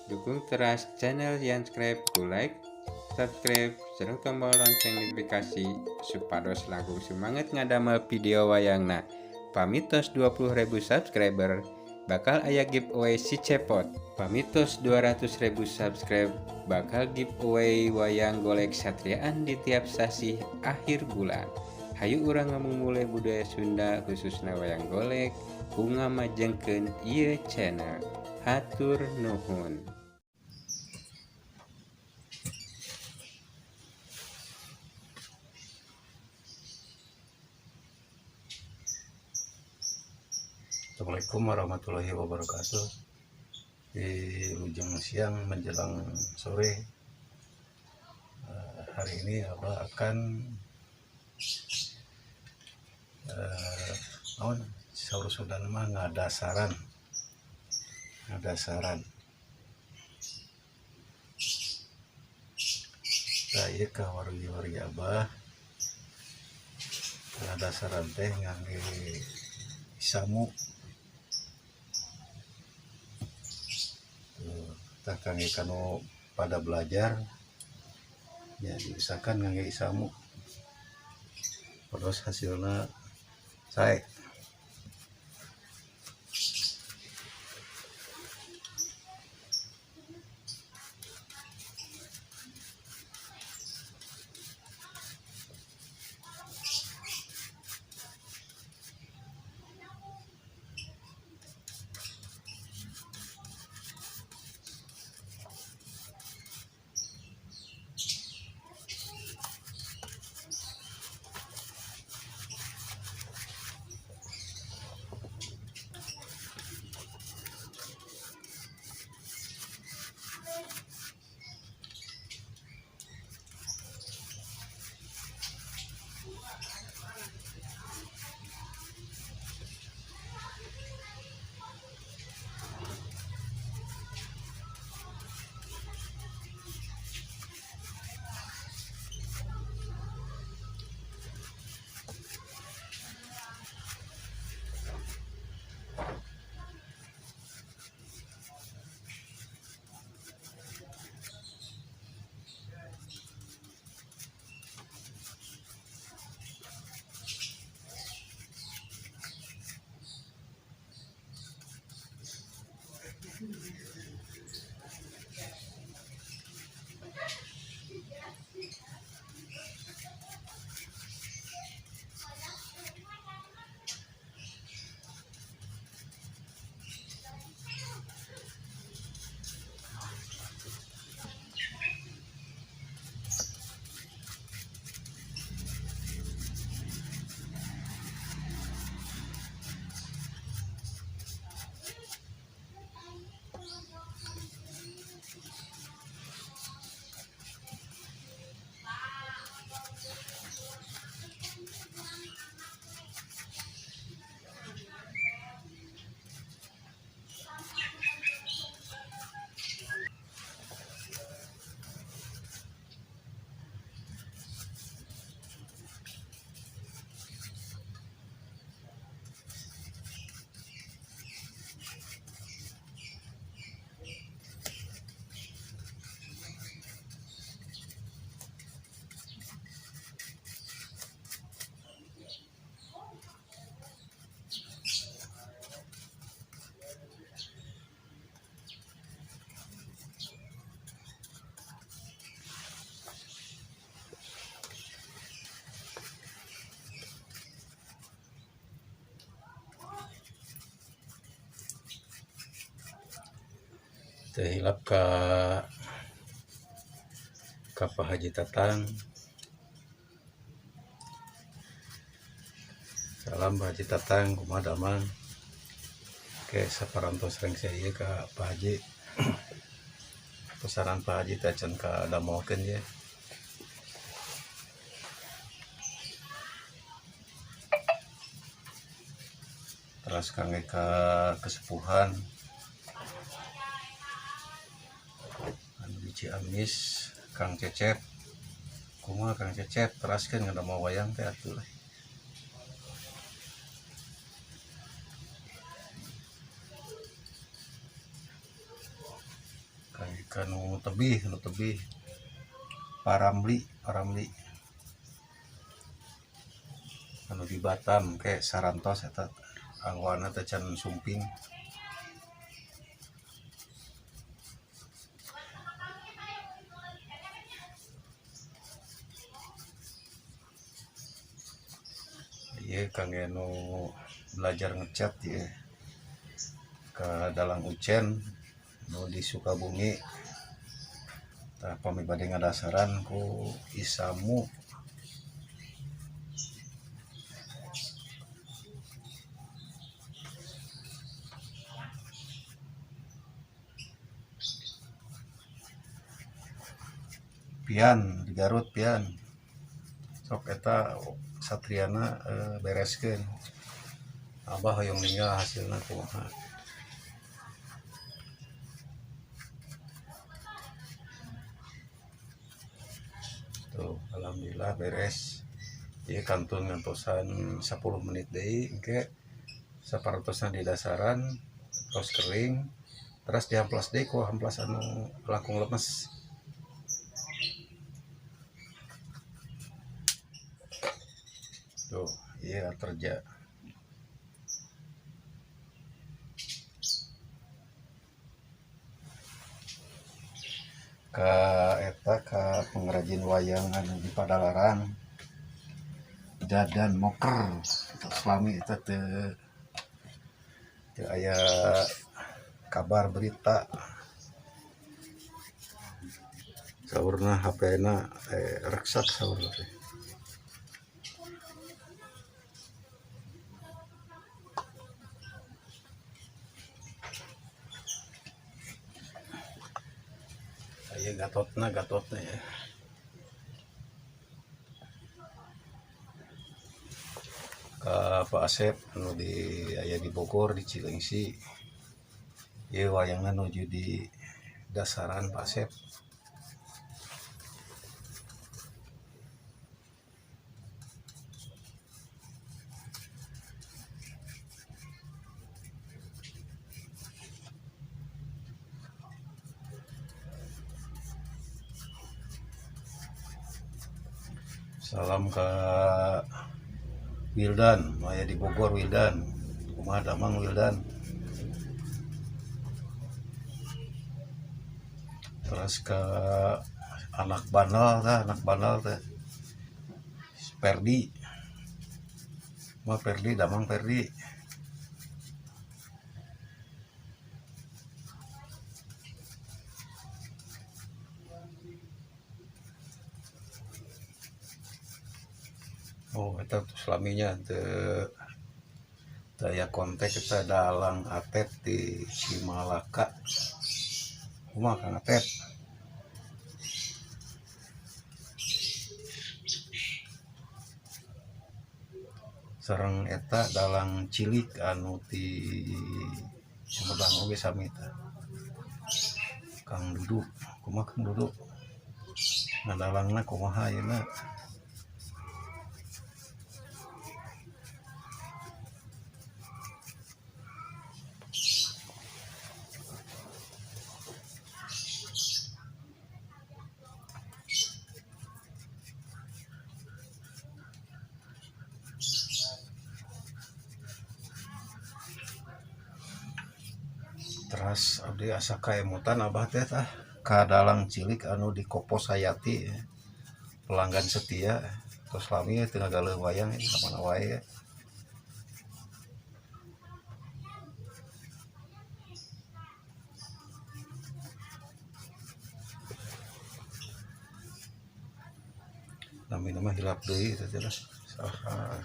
Dukung teras channel Yanscribe ku like, subscribe, sareng tombol lonceng notifikasi supados langkung semangat ngadamel video wayangna. Pamitos 20.000 subscriber bakal aya giveaway si cepot. Pamitos 200.000 subscribe bakal giveaway wayang golek satriaan di tiap sasih akhir bulan. Hayu urang ngamumule budaya Sunda khususna wayang golek ku ngamajengkeun ieu channel. Hatur nuhun. Assalamualaikum warahmatullahi wabarakatuh. Di ujung siang menjelang sore, hari ini Abah akan naon saur Sunda mah ngadasaran. Ngadasaran. Tah ieu ka wargi-wargi Abah. Ngadasaran teh ngangge isamu. Tuh, tah kangge kanu pada belajar ya diusahakan ngangge isamu. Terus hasilna sae. Teu hilap ka Pak Haji Tatang. Salam Pak Haji Tatang, kumaha damang. Oke, saparantos rengse ieu ka Pak Haji. Pesanan Pak Haji teh can kadamelkeun ye. Terus kangge ka kesepuhan anu di Ciamis, Kang Cecep. Kumaha Kang Cecep, teraskeun ngadamel wayang teh atuh lah. Ka Kanu tebih, nu tebih Paramli, Paramli anu di Batam ke sarantos eta anggoana teh can sumping. Ieu kangge nu belajar ngecat ieu ka Dalang Ucen nu di Sukabumi. Tah pami bade ngadasaran ku Isamu. Pian di Garut pian. Sok eta satriana bereskeun. Abah hoyong ninggal hasilna kumaha. Tuh, alhamdulillah beres. Ieu kantun ngantosan 10 menit deui engke sapartosna di dasaran tos kering terus dihamplas deui ku hamplas anu langkung lemes. Tuh, iya terja. Ka eta ka pengrajin wayang anu di Padalarang. Dadan Moker. Selami eta teu aya kabar berita. Saurna HP-na reksak saurna teh. Aya gatotna, gatotna ya. Ka Pak Asep anu di aya di Bogor di Cileungsi. Ieu wayangna nuju di dasaran Pak Asep. Salam ke Wildan, aya di Bogor Wildan. Kumaha damang Wildan. Terus ke anak bandel tah, anak bandel teh. Perdi. Kumaha Perdi, damang Perdi. Oh, eta selaminya teu daya kontak kita Dalang Atep di Cimalaka. Kumaha Kang Atep? Sareng eta dalang cilik anu ti Sumedang oge sami tah. Kang Dudu, kumaha Kang Dudu? Ngadalangna kumaha ayeuna? Teras abdi asa kaemutan abah teh tah ka dalang cilik anu di Kopo Sayati, pelanggan setia tos lami teu ngagaleuh wayang ka mana wae. Namina mah hilap deui teh teh lah. Saha.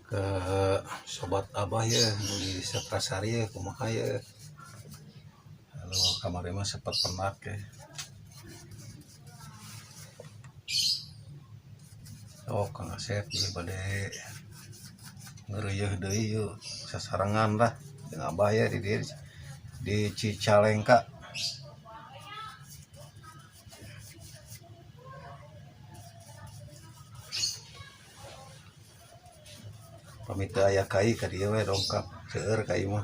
Ke sobat abah ya di Setrasari ya kumaha ya. Lalu kamari mah sempat penak ya. Oh, Kang Asep ieu bade ngeureuyeun deui yeuh sasarengan lah jeung Abah ya di dieu di Cicalengka. Pamit teu aya kai ka dieu we dongkap seueur kai mah.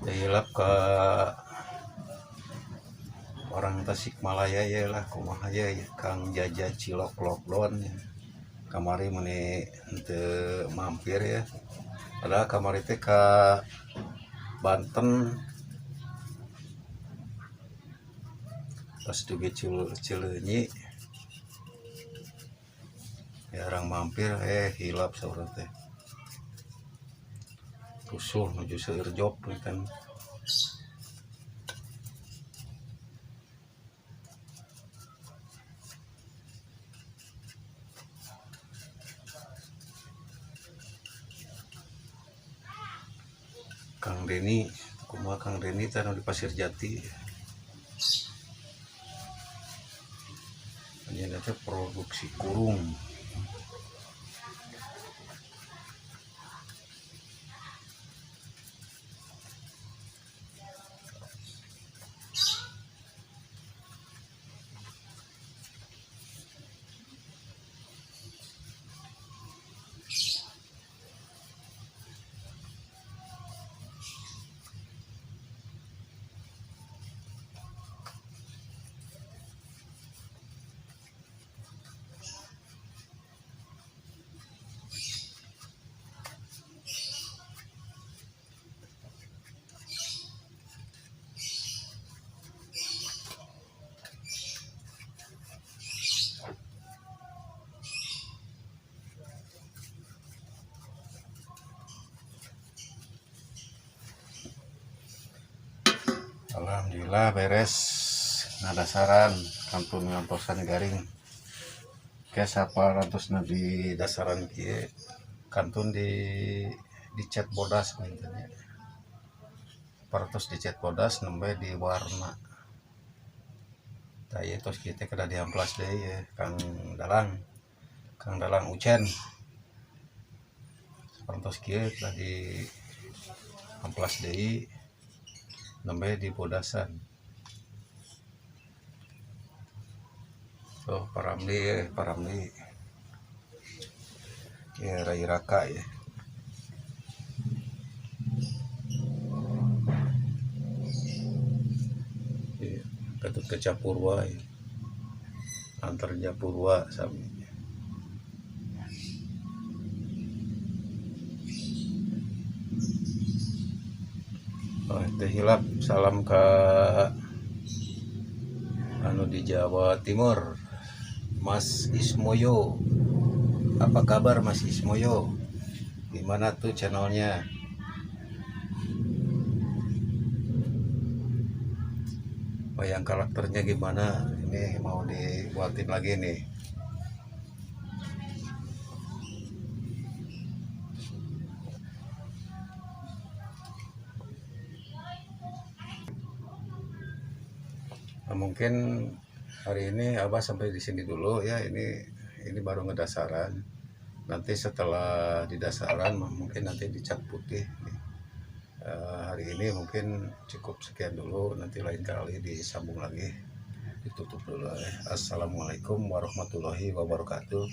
Hilap ke orang Tasikmalaya ya lah kumaha ya Kang Jaja Cilok Lockdown ya. Kamari meni henteu mampir ya. Padahal kamari teh ka Banten pas dugi Cileunyi ya orang mampir hilap saurang teh. Rusuh nuju seueur job kan. Kang Deni, kumaha Kang Deni teh anu di Pasir Jati. Anjeunna teh produksi kurung. Alhamdulillah beres ngadasaran kantun ngantosan garing. Ke saparantosna di dasaran kieu kantun di cat bodas mintanya. Parantos di cat bodas nembe di warna. Tah ieu tos kieu teh kedah diamplas deui ye Kang Dalang. Kang Dalang Ucen. Saparantos kieu kedah di amplas deui nembe di bodasan. Oh, Paramli ya, Paramli. Ya, Rai Raka ya. Ya, Ketut ke Capurwa ya. Antar Japurwa sami. Oh, teh hilap salam ke anu di Jawa Timur, Mas Ismoyo. Apa kabar Mas Ismoyo? Gimana tuh channelnya? Wayang karakternya gimana? Ini mau dibuatin lagi nih. Nah, mungkin hari ini Abah sampai di sini dulu ya. Ini baru ngedasaran. Nanti setelah didasaran mungkin nanti dicat putih. Hari ini mungkin cukup sekian dulu. Nanti lain kali disambung lagi. Ditutup dulu ya. Assalamualaikum warahmatullahi wabarakatuh.